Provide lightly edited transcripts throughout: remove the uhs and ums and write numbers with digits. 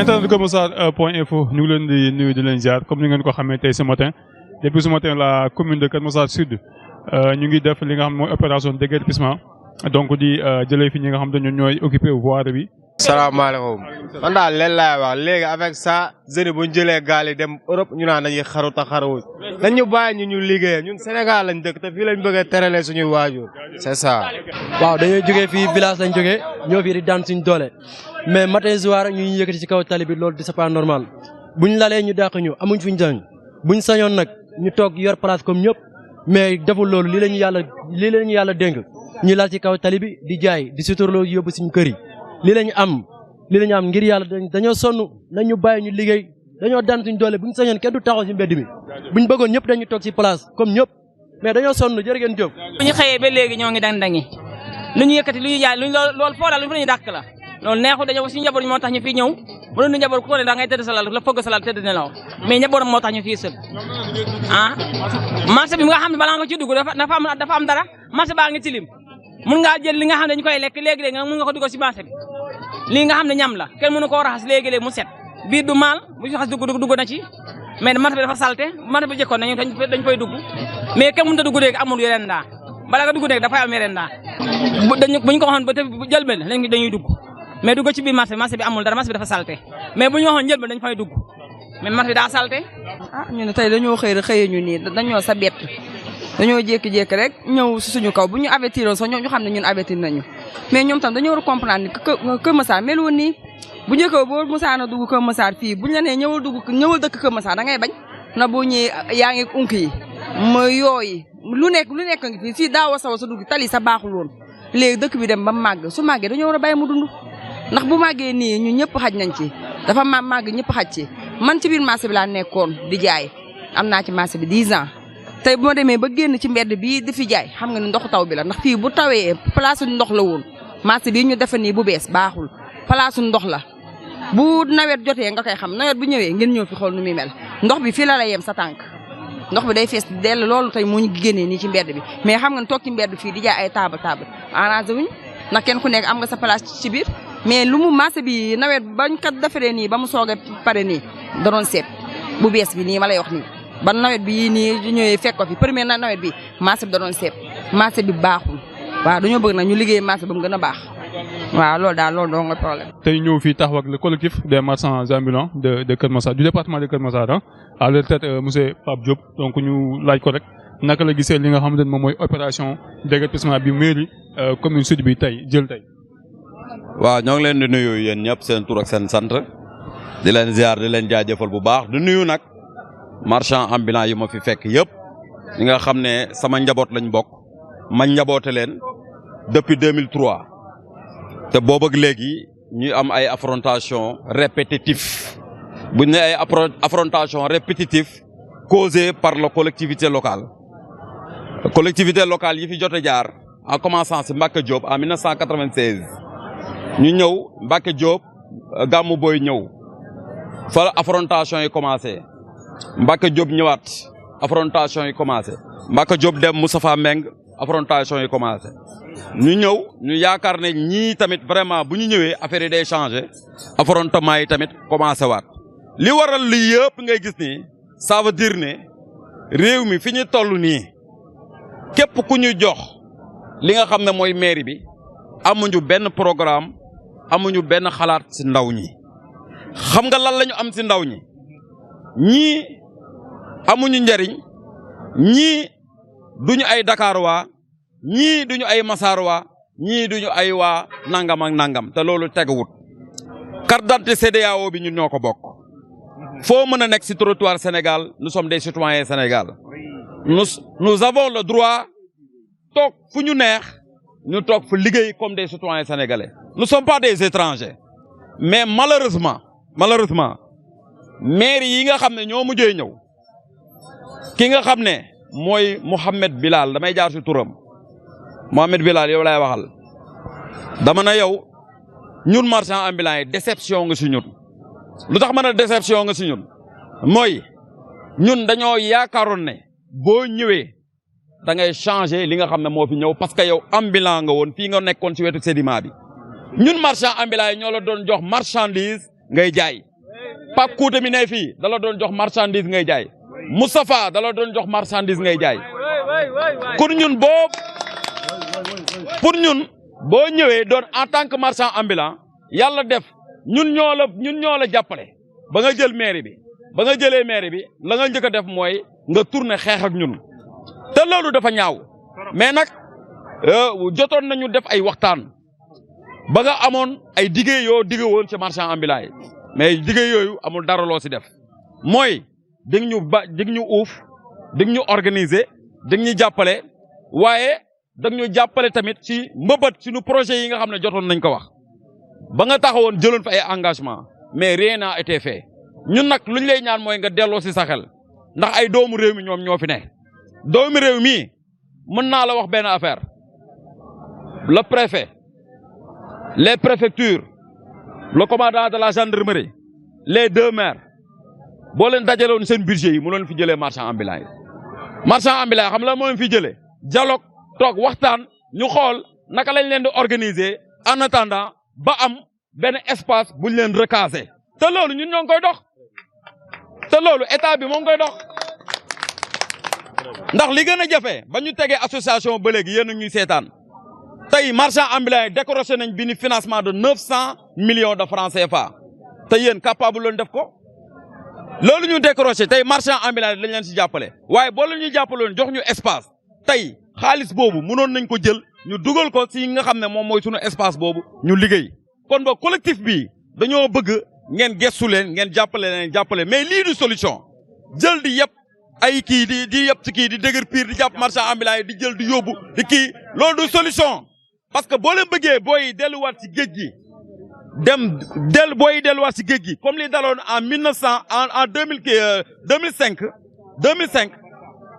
internet de Keur Massar point info ñu ngi leen di nuyu di leen ziar comme ni ngeen ko xamee tey ce matin depuis ce matin la commune de Keur Massar Sud ñu ngi def li nga xam mooy opération déguerpissement donc di jëlee fi ñi nga xam ne ñooy occupé voirie bi. salaamaaleykum man daal leen laay wax léegi avec ça jeunes bu ñu jëlee gaal yi dem Europe ñu naan dañuy xaru ta xaruwuñ nañ ñu bàyyi ñu liggéey ñun Sénégal lañ dëkk te fii lañ bëgg a teralee suñuy waajur c'est ça. waaw dañoo jógee fii village lañ jógee ñoo fii di daan suñ doole mais matin soir ñu yëkkati ci kaw tali bi loolu c'est pas normal buñ lalee ñu dàq ñu amuñ fuñ jàng buñ sañoon nag ñu toog yor place comme ñëpp mais deful loolu lii la ñu yàlla dénk ñu laal ci kaw tali bi di jaay di suturloo yóbbu suñu kër yi lii la ñu am ngir yàlla dañoo sonn nañu bàyyi ñu liggéey dañoo daan suñ doole buñ sañoon kenn du taxaw ci mbedd mi buñ bëggoon ñëpp dañu toog ci place comme ñëpp mais dañoo sonn jërë ngeen jëf. bu ñu xëyee ba léegi ñoo ngi dang-dangi lu ñu yëkkati lu ñu jaay loolu foo daal lu ñu dàkk la loolu neexul dañoo suñu njaboot moo tax ñu fii ñëw bu doon njaboot ku ko ne da ngay tëdd sa lal la fëgg sa lal tëdd nelaw mais njabootam moo tax ñu fii sël marché bi nga xam ne balaa nga ci dugg dafa am dara marché baa ngi tilim mun ngaa jël li nga xam ne dañu koy lekk léegi-léegi nga mun nga ko dugal ci marché bi lii nga xam ne ñam la kenn mënu koo raxas léegi-léegi mu set biir du maal bu ñu raxas dugg na ci mais marché bi dafa salté marché bi jëkkoon nañu dañ fay dugg mais kenn mënut a dugg léegi amul yeneen daa bala nga dugg léegi dafay am yeneen daa bu ñu ko waxoon ba te jël benn léegi dañuy dugg mais dugg ci biir marché bi amul dara marché bi dafa salté mais bu ñu waxoon jël benn dañ fay dugg mais marché bi daa salté. ñu ne tey dañoo xëyee ñu nii dañoo sa bett dañoo jékki-jékki rek ñëw si suñu kaw bu ñu avertiroon sax ñoom ñu xam ne ñun avertir nañu mais ñoom tam dañoo war a comprendre ni Keur Massar mel woon nii bu njëkkoo boo musaana dugg Keur Massar fii buñ la nee ñëwal dëkk Keur Massar da ngay bañ na boo ñëwee yaa ngi unk yi ma yooyu lu nekk ngi fii si daaw a saw sa dugg tali sa baaxul woon léegi dëkk bi dem ba màgg su màggee dañoo war a bàyyi mu dund ndax bu màggee nii ñu ñëpp xaj nañ ci dafa màgg ñëpp xaj ci man ci biir marché bi laa nekkoon di jaay am naa ci marché bi 10 ans tey bu ma demee ba génn ci mbedd bii di fi jaay xam nga ni ndoxu taw bi la ndax fii bu tawee place ndox la woon marché bii ñu defe nii bu bees baaxul place ndox la bu nawet jotee nga koy xam nawet bu ñëwee ngeen ñëw fi xool nu muy mel ndox bi fii la yem sa tànk ndox bi day fees dell loolu tey moo ñu génnee nii ci mbedd bi mais xam nga ni toog ci mbedd fii di jaay ay table arrangé wuñ ndax kenn ku nekk am nga sa place ci biir mais lu mu marché bi nawet bañ kat defaree nii ba mu soog a pare nii da doon seet bu bees bi nii ma lay wax nii ban nawet bi nii ñëwee fekk ko fi premier nawet bi marché bi da doon seet marché bi baaxul waaw dañoo bëgg nag ñu liggéey marché ba mu gën a baax waaw loolu doo nga problème. tey ñëw fii taxaw ak le collectif des marchands ambulants de Keur Massar du département de Keur Massar à leur tête monsieur Pape Diop donc ñu laaj ko rek naka la gisee li nga xamante ne moom mooy opération déguerpissement bi mairie commune sud bi tey jël tey. waaw ñoo ngi leen di nuyu yéen ñëpp seen tur ak seen sant di leen ziar di leen jaajëfal bu baax di nuyu nag marchand ambulant yi ma fi fekk yëpp ñi nga xam ne sama njaboot lañ bokk ma njaboote leen depuis 2003 te boobu ak léegi ñuy am ay affrontation répétitif buñ ne ay affrontation répétitif causée par la collectivité locale yi fi jot a jaar en commençant ci Mbacke Diop en 1996 ñu ñëw Mbacke Diop Gamou Boy ñëw fa affrontation yi commencé Mbacke Diop ñëwaat affrontation yi commencé Mbacke Diop dem Moustapha Meng affrontation yi commencé ñu ñëw ñu yaakaar ne ñii tamit vraiment bu ñu ñëwee affaire yi day changé affrontement yi tamit commencé waat li waral li yëpp ngay gis nii ça veut dire ne réew mi fi ñu toll nii képp ku ñu jox li nga xam ne mooy mairie bi amuñu benn programme amuñu benn xalaat ci ndaw ñi xam nga lan lañu am ci ndaw ñi ñii amuñu njariñ ñii duñu ay Dakar waa ñii duñu ay Massar waa ñii duñu ay waa nangam ak nangam te loolu teguwut carte d'identité CEDEAO bi ñun ñoo ko bokk foo mën a nekk ci territoire Sénégal nous sommes des citoyens Sénégal nous avons le droit toog fu ñu neex ñu toog fu liggéey comme des citoyens sénégalais nous sommes pas des étrangers mais malheureusement maire yi nga xam ne ñoo mujjee ñëw ki nga xam ne mooy Mouhamed Bilal damay jaar ci turam Mouhamed Bilal yow lay waxal dama na yow ñun marchand ambulant yi déception nga ci ñun lu tax mën a déception nga ci ñun mooy ñun dañoo yaakaaroon ne boo ñëwee da ngay changer li nga xam ne moo fi ñëw parce que yow ambulant nga woon fii nga nekkoon ci wetu sédiment bi ñun marchand ambulant yi ñoo la doon jox marchandise ngay jaay Pape Kouta mi ne fii dala doon jox marchandise ngay jaay Moustapha dala doon jox marchandise ngay jaay pour ñun boo ñëwee doon en tant que marchand ambulant yàlla def ñun ñoo la jàppale ba nga jël mairie bi ba nga jëlee mairie bi la nga njëkk a def mooy nga tourné xeex ak ñun te loolu dafa ñaaw mais nag jotoon nañu def ay waxtaan ba nga amoon ay dige yoo dige woon ci marchand ambulant yi mais dige yooyu amul dara loo si def mooy dig ñu uuf dig ñu organiser dig ñu jàppale waaye dag ñu jàppale tamit ci mbëbët suñu projet yi nga xam ne jotoon nañ ko wax ba nga taxawoon jëloon fa ay engagement mais rien n'a été fait ñun nag luñ lay ñaan mooy nga delloo si sa xel ndax ay doomu réew mi ñoom ñoo fi ne doomu réew mi mën naa la wax benn affaire le préfet les préfectures le commandant de la gendarmerie les 2 maires boo leen dajaloon seen budget yi mu leen fi jëlee marchand ambulant yi xam la moo leen fi jëlee dialogue toog waxtaan ñu xool naka lañ leen di organiser en attendant ba am benn espace buñ leen recaser te loolu ñun ñoo ngi koy dox te loolu état bi moo ngi koy dox ndax li gën a jafe ba ñu tegee association ba léegi yéen a ñuy seetaan tey marchand ambulant yi décroché nañ bi ni financement de 900 millions de francs CFA te yéen capable leen def ko loolu ñu décroché tey marchand ambulant yi dañ leen si jàppale waaye boo leen ñuy jàppaloon jox ñu espace tey xaalis boobu mënoon nañ ko jël ñu dugal ko si nga xam ne moom mooy sunu espace boobu ñu liggéey kon ba collectif bi dañoo bëgg ngeen gestu leen ngeen jàppale mais lii du solution jël di yëpp ay kii di yëpp ci kii di dëgër piir di jàpp marchand ambulant yi di jël di yóbbu di kii loolu du solution parce que boo leen bëggee booy delluwaat ci géej gi booy delluwaat ci géej gi comme li daloon en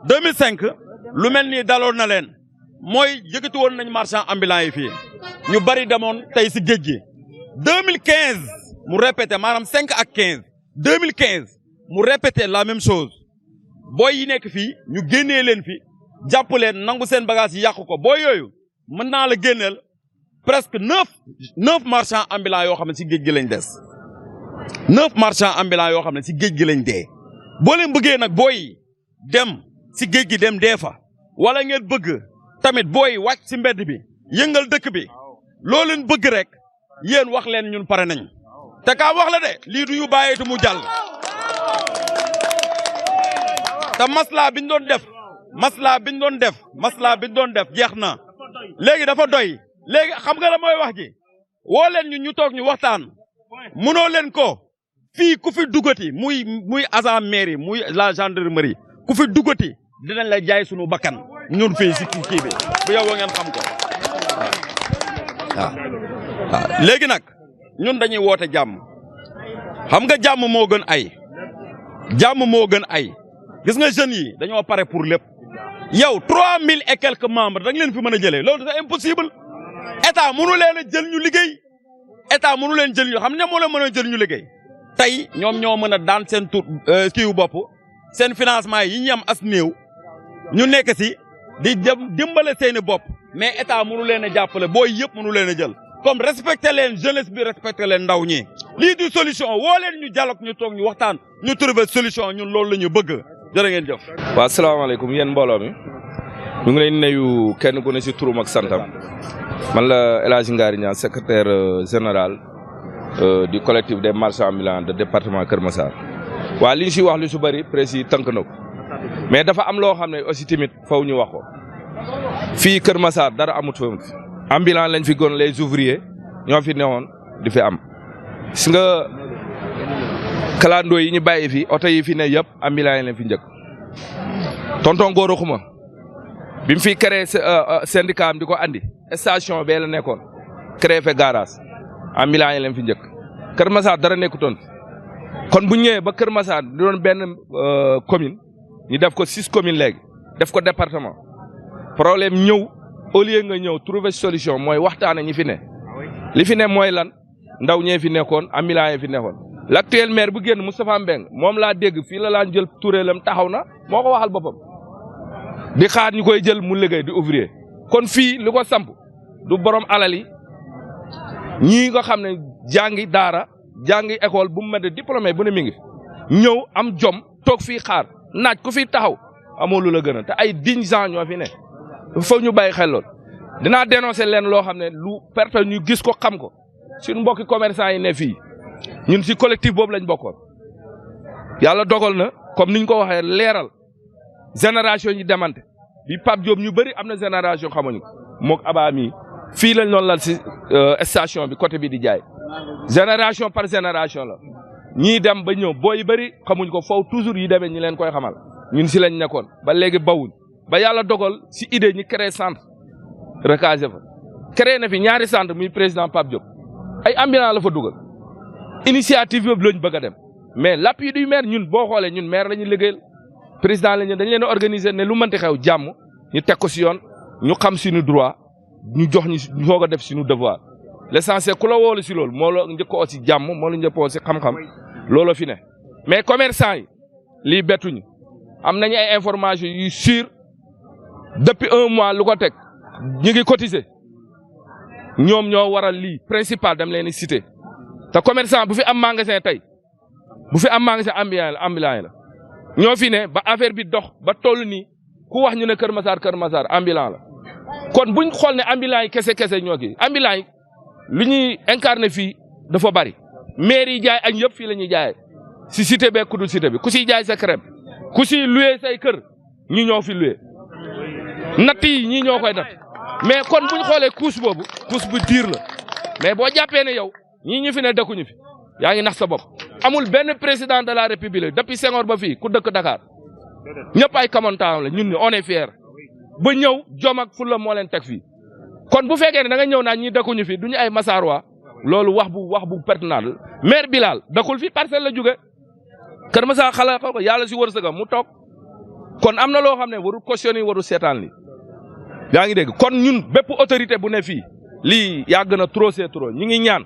2005 lu mel ni daloon na leen mooy yëkkati woon nañ marchand ambulant yi fii ñu bari demoon tey ci géej gi 2015 mu répété maanaam 5 ak 15 2015 mu répété la même chose booy yi nekk fii ñu génnee leen fi jàpp leen nangu seen bagage yi yàqu ko booy yooyu mën naa la génneel presque 9 marchands ambulants yoo xam ne ci géej gi lañ des 9 marchands ambulants yoo xam ne ci géej gi lañ dee boo leen bëggee nag booy dem ci géej gi dem dee fa wala ngeen bëgg tamit booy wàcc ci mbedd bi yëngal dëkk bi loo leen bëgg rek yéen wax leen ñun pare nañ te kaa wax la de lii du ñu bàyyeetu mu jàll te maslaa biñ doon def jeex na léegi dafa doy léegi xam nga la mooy wax ji woo leen ñu toog ñu waxtaan mënoo leen ko fii ku fi duggati muy agent mairie muy la gendarmerie ku fi duggati dinañ la jaay sunu bakkan ñun fii si kii bi bu yow ngeen xam ko waaw léegi nag ñun dañuy woote jàmm xam nga jàmm moo gën ay gis nga jeunes yi dañoo pare pour lépp yow 3000 et quelques membres da nga leen fi mën a jëlee loolu c'est impossible état mënu leen a jël ñu liggéey xam ne moo leen mën a jël ñu liggéey tey ñoom ñoo mën a daan seen tur kiiwu bopp seen financement yi ñu am as néew ñu nekk si di dimbale seeni bopp mais état mënu leen a jàppale booy yëpp mënu leen a jël comme respecté leen jeunesse bi respecté leen ndaw ñi lii du solution woo leen ñu dialogue ñu toog ñu waxtaan ñu trouver solution ñun loolu la ñu bëgg jërë ngeen jëf. waaw salaamaaleykum yéen mbooloo mi ñu ngi leen nuyu kenn ku ne si turam ak santam man la El Hadj Ngari Niang secrétaire général du collectif des marchands ambulants de département Kër Massar. waa li ñu si wax lu su bëri précis tënk na ko mais dafa am loo xam ne aussi tamit faw ñu wax ko fii Kër Massar dara amut fa ambulant lañ fi gon les ouvriers ñoo fi newoon di fi am gis nga kalandoo yi ñu bàyyi fi oto yi fi ne yëpp ambulant yi leen fi njëkk tonton Goro Xuma bi mu fi créé syndicat am di ko andi station bee la nekkoon créé fe garage ambulant yi leen fi njëkk Kër Massar dara nekkutoon kon bu ñëwee ba Kër Massar di doon benn commune ñu def ko 6 communes léegi def ko département problème ñëw au lieu nga ñëw trouver solution mooy waxtaane ñi fi ne li fi ne mooy lan ndaw ñee fi nekkoon ambulant yi fi nekkoon l'actuel maire bu génn Moustapha Mbeng moom laa dégg fii la laan jël turéelam taxaw na moo ko waxal boppam di xaar ñu koy jël mu liggéey di ouvrier kon fii li ko samp du borom alal yi ñii nga xam ne jàngi daara jàngi école bu mu mel ne diplômé bu ne mi ngi ñëw am jom toog fii xaar naaj ku fi taxaw amoo lu la gën a te ay dignes gens ñoo fi ne foog ñu bàyyi xel lool. dinaa dénoncer leen loo xam ne lu perte ñu gis ko xam ko suñu mbokki commerçant yi ne fii ñun si collectif boobu lañ bokkoon yàlla dogal na comme niñ ko waxee leeral génération yi demante bi Pape Diop ñu bëri am na génération xamuñu ko mook Aba mi fii lañ doon lal si station bi côté bi di jaay génération par génération la ñii dem ba ñëw booy bëri xamuñ ko foofu toujours yi demee ñi leen koy xamal ñun si lañ nekkoon ba léegi bawuñ ba yàlla dogal si idée ñi créé centre recasé fa créé na fi ñaari centre muy président Pape Diop ay ambulants la fa dugal initiative boobu lañ bëgg a dem mais l'appui du maire ñun boo xoolee ñun maire la ñuy liggéeyal président la ñu dañ leen a organiser ne lu mënti xew jàmm ñu teg ko si yoon ñu xam suñu droit ñu jox ñu soog a def suñu devoir l'essentiel ku la woolu si loolu moo la njëkkoo si jàmm moo la njëkkoo si xam-xam looloo fi ne mais commerçant yi lii bettuñu am nañu ay information yu sûr depuis 1 mois lu ko teg ñu ngi cotiser ñoom ñoo waral lii principal dam leen di cité te commerçant bu fi am magasin tey bu fi am magasin ambulant la ñoo fi ne ba affaire bi dox ba toll nii ku wax ñu ne Kër Massar ambulant la kon buñ xool ne ambulant yi kese ñoo kii ambulant yi lu ñuy incarné fii dafa bari maire yi jaay añ yëpp fii la ñuy jaayee si cité bee ku dul cité bi ku siy jaay sa crème ku siy loué say kër ñi ñoo fi loué natt yi ñii ñoo koy natt mais kon buñ xoolee couche boobu couche bu diir la mais boo jàppee ne yow ñii ñu fi ne dëkkuñu fi yaa ngi nax sa bopp amul benn président de la république depuis Senghor ba fii ku dëkk Dakar ñëpp ay kamantaam la ñun on est fier ba ñëw jom ak fulla moo leen teg fii kon bu fekkee ne da nga ñëw naa ñi dëkkuñu fi duñu ay Massarois loolu wax bu pertinent la maire Bilal dëkkul fi Parcelles la jóge Kër Massar xala ko yàlla si wërsëgam mu toog kon am na loo xam ne waru cautionner waru seetaan li yaa ngi dégg kon ñun bépp autorité bu ne fii lii yàgg na trop c'est trop ñi ngi ñaan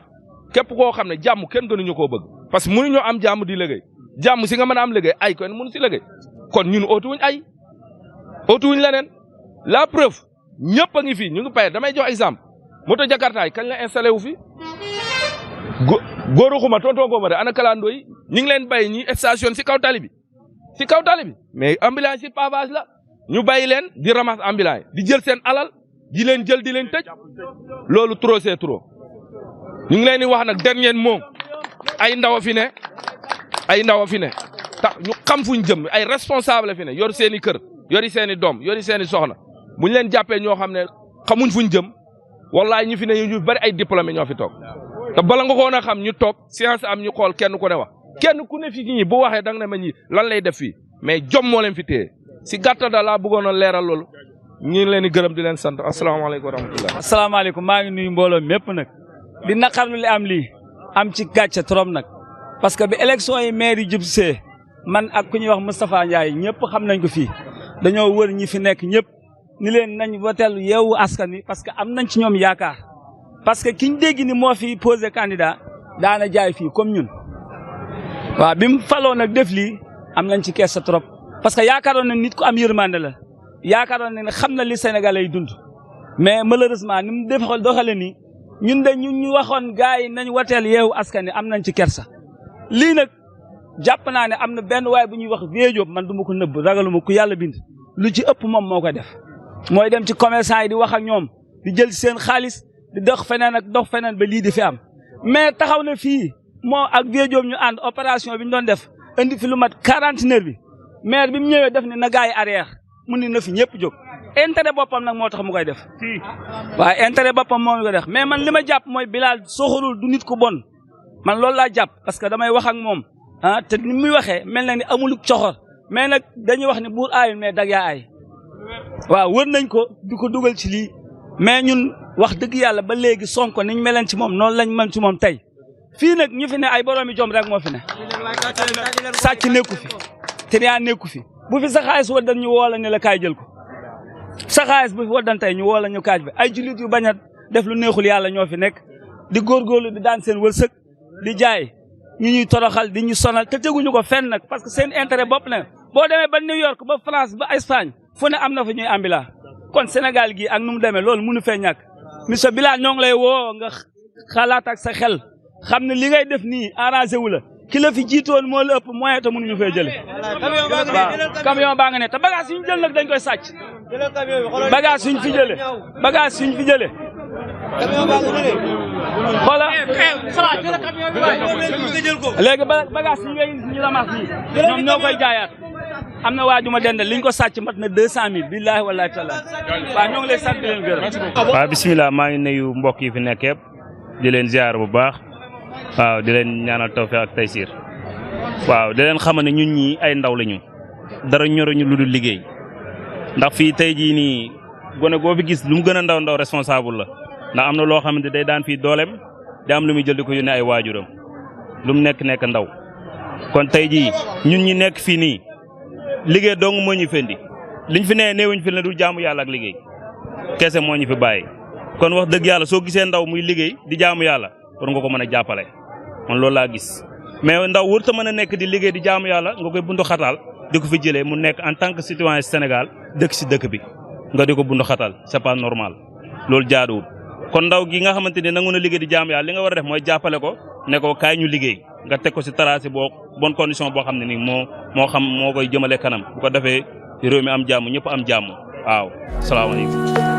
képp koo xam ne jàmm kenn gënuñu koo bëgg parce que mënuñoo am jàmm di liggéey jàmm si nga mën a am liggéey ay kenn mënu si liggéey kon ñun ootuwuñ ay ootuwuñ leneen la preuve ñëpp a ngi fii ñu ngi paye damay jox exemple moto Jakarta yi kañ la installé wu fi góoru xuma tonton Goma de ana kalandoo yi ñu ngi leen bay ñi station si kaw tali bi mais ambulance yi pavage la ñu bàyyi leen di ramasse ambulance di jël seen alal di leen jël di leen tëj loolu trop c'est trop ñu ngi leen di wax nag dernier mot ay ndaw a fi ne tax ñu xam fuñ jëm ay responsable fi ne yor seen i kër yori seen i doom yori seen i soxna bu ñu leen jàppee ñoo xam ne xamuñ fuñ jëm wallahi ñi fi ne ñu bari ay diplômé ñoo fi toog te bala nga ko na xam ñu toog science am ñu xool kenn ku ne wax kenn ku ne fi ñi bu waxee danga ne ma ñi lan lay def fii mais jom moo leen fi téye si gàttal daal laa bëggoon a leeral loolu ñu ngi leen di gërëm di leen sant asalaamaaleykum wa rahmatulah. asalaamaaleykum maa ngi nuyu mbooloo mépp nag di naqarlu li am lii am ci gàcce trop nag parce que bi élection yi maire yi jub see man ak ku ñuy wax Moustapha Ndiaye ñëpp xam nañ ko fii dañoo wër ñi fi nekk ñëpp ni leen nañ woteel Yewwi Askan Wi parce que am nañ ci ñoom yaakaar parce que kiñ dégg ni moo fi posé candidat daana jaay fii comme ñun waaw bi mu faloo nag def lii am nañ ci kees trop parce que yaakaaroon na nit ku am yërmande la yaakaaroon na ne xam na li Sénégalais yi dund mais malheureusement ni mu doxale nii ñun de ñu waxoon gars yi nañ woteel Yewwi Askan Wi am nañ ci kersa lii nag jàpp naa ne am na benn waay bu ñuy wax Vieux Diop man du ma ko nëbb ragaluma ku yàlla bind lu ci ëpp moom moo koy def mooy dem ci commerçant yi di wax ak ñoom di jël seen xaalis di dox feneen ba lii di fi am mais taxaw na fii moo ak Vieux Diop ñu ànd opération bi ñu doon def indi fi lu mat 40 nerf bi maire bi mu ñëwee def ni na gars yi arrière mu ni na fi ñëpp jóg intérêt boppam nag moo tax mu koy def waaye intérêt boppam moo koy def mais man li ma jàpp mooy Bilal soxorul du nit ku bon man loolu laa jàpp parce que damay wax ak moom te ni muy waxee mel na ni amul coxor mais nag dañuy wax ni buur aayul mais dag yaa aay waaw wër nañ ko di ko dugal ci lii mais ñun wax dëgg yàlla ba léegi Sonko niñ meleen ci moom noonu lañ mën ci moom tey fii nag ñu fi ne ay boroomi jom rek moo fi ne sàcc nekku fi trian nekku fi bu fi sa xaalis waddan ñu woo la ne la kaay jël ko sa xaalis bu fi waddan tey ñu woo la ñu kaaj bi ay jullit yu bañ a def lu neexul yàlla ñoo fi nekk di góorgóorlu di daan seen wërsëg di jaay ñu ñuy toroxal di ñu sonal te teguñu ko fenn nag parce que seen intérêt bopp ne boo demee ba New York ba France ba Espagne fu ne am na fa ñuy ambila kon Sénégal gi ak nu mu demee loolu mënu fee ñàkk monsieur Bilal ñoo ngi lay woo nga xalaat ak sa xel xam ne li ngay def nii arrangé wu la ki la fi jiitoon moo la ëpp moyen te mënuñu fay jëlee. waaw camion baa nga ne te bagage suñu jël nag dañ koy sàcc bagage suñ fi jëlee bagage suñ fi jëlee xoola léegi bagage yi ngay ñu ramas nii ñoom ñoo koy jaayaat am na waaju ma dendal liñ ko sàcc mat na 200 000 billaahi wallaahi taala waaw ñoo ngi lay sant di leen gërëm. waaw bisimilah maa ngi nuyu mbokk yi fi nekk yëpp di leen ziar bu baax waaw di leen ñaanal tawfiq ak taysir waaw di leen xamal ne ñun ñi ay ndaw lañu dara ñoruñu lu dul liggéey ndax fii tey jii nii gone goo fi gis lu mu gën a ndaw responsable la ndax am na loo xamante day daan fii dooleem da am lu muy jël di ko yónnee ay waajuram lu mu nekk ndaw kon tey jii ñun ñi nekk fii nii liggéey dong moo ñu fendi liñ fi nee néewuñ fi ne du jaamu yàlla ak liggéey kese moo ñu fi bàyyi kon wax dëgg yàlla soo gisee ndaw muy liggéey di jaamu yàlla war nga ko mën a jàppale man loolu laa gis mais ndaw wër ta mën a nekk di liggéey di jaamu yàlla nga koy bundu xataal di ko fi jëlee mu nekk en tant que citoyen Sénégal dëkk si dëkk bi nga di ko bundu xataal c'est pas normal loolu jaaduwul kon ndaw gi nga xamante ni nangu na liggéey di jaamu yàlla li nga war a def mooy jàppale ko ne ko kaay ñu liggéey nga teg ko si tracé boo bonne condition boo xam ne nii moo xam moo koy jëmale kanam bu ko defee réew mi am jàmm ñëpp am jàmm waaw salaamaaleykum